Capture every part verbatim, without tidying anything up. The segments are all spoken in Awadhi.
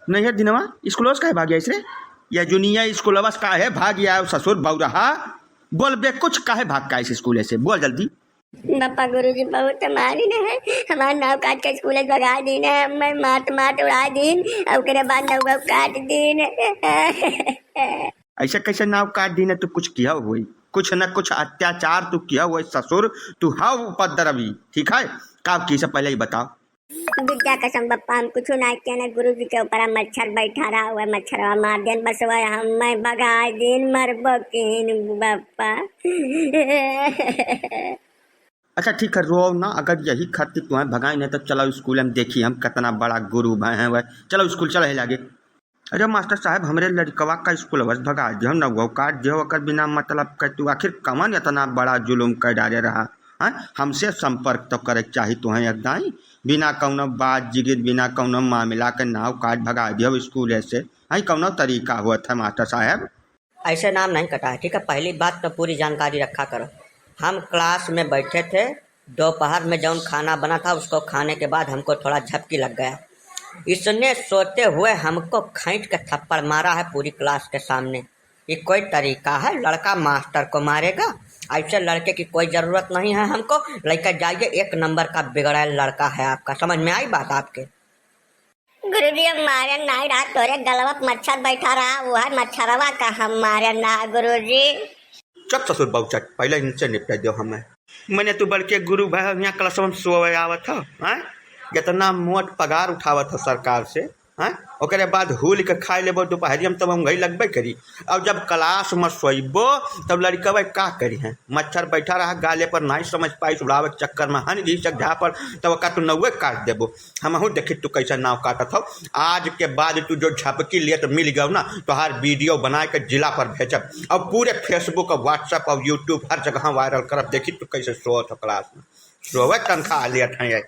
नहीं है दिनवा, स्कूल से काहे भाग आइस रे? या जुनिया स्कूल से काहे भाग आयो ससुर बौरहा? बोल बे, कुछ काहे भाग के आइस स्कूल से? बोल जल्दी। बप्पा, गुरुजी बहुत मारिन है, हमार नाव काट के स्कूल से भगा दीन है, हमें मात मात उड़ा दीन, और ओकरे बाद नौवा काट दीन। ऐसे कैसे नाव काट दीन है? तू कुछ किया हुई, कुछ न कुछ अत्याचार तू किया हुई ससुर, तू हव उपद्रवी, ठीक है? का की से पहले ही बताओ। विद्या कसम बप्पा, हम कुछ ना किया ना, गुरुजी के ऊपर मच्छर बैठा रहा हुआ, मच्छरवा मार देन, बस वह हमें भगा दीन, मरबो कीन बप्पा। अच्छा ठीक है, रोओ ना, अगर यही खातिर तुम्हें भगाई ना तो चलो स्कूल में देखी हम कितना बड़ा गुरु भाई हैं वह। चलो स्कूल चलो है लागे। अरे मास्टर साहब, हमरे लड़कवा का स्कूल बस भगा दियो, नौवा काट दियो, ओकर बिना मतलब के तू आखिर कवन इतना बड़ा जुलुम कर डाले रहा? हैं, हमसे संपर्क तो करे के चाही तुहें एक दाई, बिना कौनो बात जिगिर, बिना कौनो मामला के नाव काट भगा दियो स्कूल से। हैं, कौनो तरीका हुआ था मास्टर साहब? ऐसे नाम नहीं कटा है, ठीक है? पहली बात तो पूरी जानकारी रखा करो। हम क्लास में बैठे थे, दोपहर में जौन खाना बना था, उसको खाने के बाद हमको थोड़ा झपकी लग गया। इसने सोते हुए हमको खींच के थप्पड़ मारा है पूरी क्लास के सामने। ये कोई तरीका है? लड़का मास्टर को मारेगा? ऐसे लड़के की कोई जरूरत नहीं है हमको। लड़का जाइए, एक नंबर का बिगड़ैल लड़का है आपका। समझ में आई बात आपके? गुरुजी, हम मारे नाई रहा, तोरे गलवा पे मच्छर बैठा रहा, वो है मच्छरवा का हम मारे ना गुरुजी। चुप ससुर बौचट, पहले इनसे निपटा दो हमें। मैंने तू बड़के गुरु भाई यहाँ क्लास में सोवे आवत हो, हैं? इतना मोट पगार उठावत हो सरकार से, हैं? ओकरे बाद हुल के खाए लेबो दोपहरिया में, तब हम घई लगबे करी। और जब क्लास में सोइबो, तब लड़कवे का करी हैं? मच्छर बैठा रहा गाले पर, नाई समझ पाई, उड़ावे के चक्कर में हन गई से झापड़, तब ओका तू नौवे काट देबो। हमहू देखी तू कैसे नाव काटत हो। आज के बाद तू जो झपकी लेत मिल गयो ना, तोहार वीडियो बनाए के जिला पर भेजब और पूरे Facebook और WhatsApp और YouTube हर जगह वायरल करब। देखी तू कैसे सोत हो क्लास में, सोवे तनख्वाह लेत हैं ये।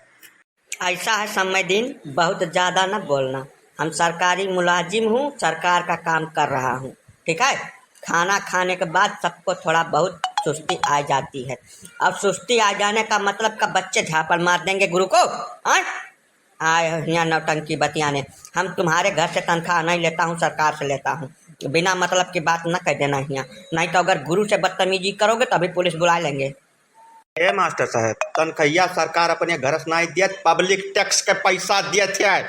ऐसा है समय दिन, बहुत ज्यादा न बोलना। हम सरकारी मुलाजिम हूँ, सरकार का काम कर रहा हूँ, ठीक है? खाना खाने के बाद सबको थोड़ा बहुत सुस्ती आ जाती है। अब सुस्ती आ जाने का मतलब का बच्चे झापड़ मार देंगे गुरु को, हाँ? आए हो हियाँ नौटंकी बतियाने। हम तुम्हारे घर से तनख्वाह नहीं लेता हूँ, सरकार से लेता हूँ। बिना मतलब की बात न कह देना हियाँ, नहीं तो अगर गुरु से बदतमीजी करोगे तो अभी पुलिस बुला लेंगे। ए मास्टर साहब, तनखैया सरकार अपने घर से नहीं दियत, पब्लिक टैक्स के पैसा दियत है,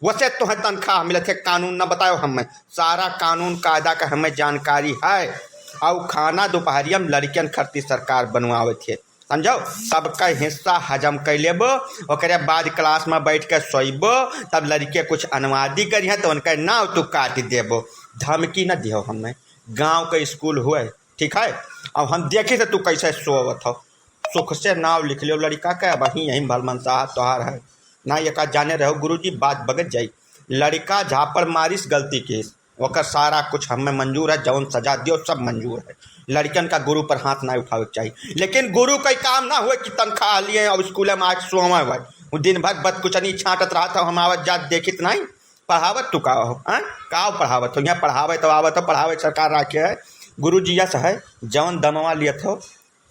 वसे तोहे तनख्वाह मिलत है। कानून न बतायो हमें, सारा कानून कायदा का हमें जानकारी है। और खाना दोपहरिया में लड़कियन खरती सरकार बनवावत है, समझो? सबका हिस्सा हजम कर लेबो, ओकरे बाद क्लास में बैठ के सोइबो, तब लड़के कुछ अनुवादी करिहें तो उनका नाव तू काट देबो। धमकी न दियो हमें, गाँव का स्कूल हुए, ठीक है? अब हम देखी थे तू कैसे सोवत हो। सुख से नाव लिख लियो लड़का के, अब वहीं यहीं भलमनसाहत तोहार है। ना ये का जाने रहो गुरुजी, बात बगत जाई। लड़का झापड़ मारिस, गलती किस, ओकर सारा कुछ हमें मंजूर है, जौन सजा दियो सब मंजूर है। लड़कन का गुरु पर हाथ ना उठावे के चाहिए, लेकिन गुरु का काम ना हुए कि तनख्वाह लिए और स्कूल में आके सोवे हुए। वो दिन भर बदकुचनी छांटत रहा था, हम आवत जात देखित नहीं। पढ़ावत तू का हो, हैं? का पढ़ावत हो? यहाँ पढ़ावे तो आवत हो, पढ़ावे सरकार राखे है। गुरु जी यस है, जौन दमवा लियत हो,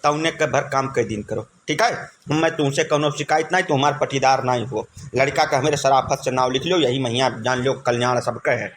तौने के भर काम कई दिन करो, ठीक है? हमें तुमसे कौनो शिकायत नहीं, तू हमार पटीदार नहीं हो। लड़का का हमारे शराफत से नाव लिख लो, यही महिया जान लो, कल्याण सबके है।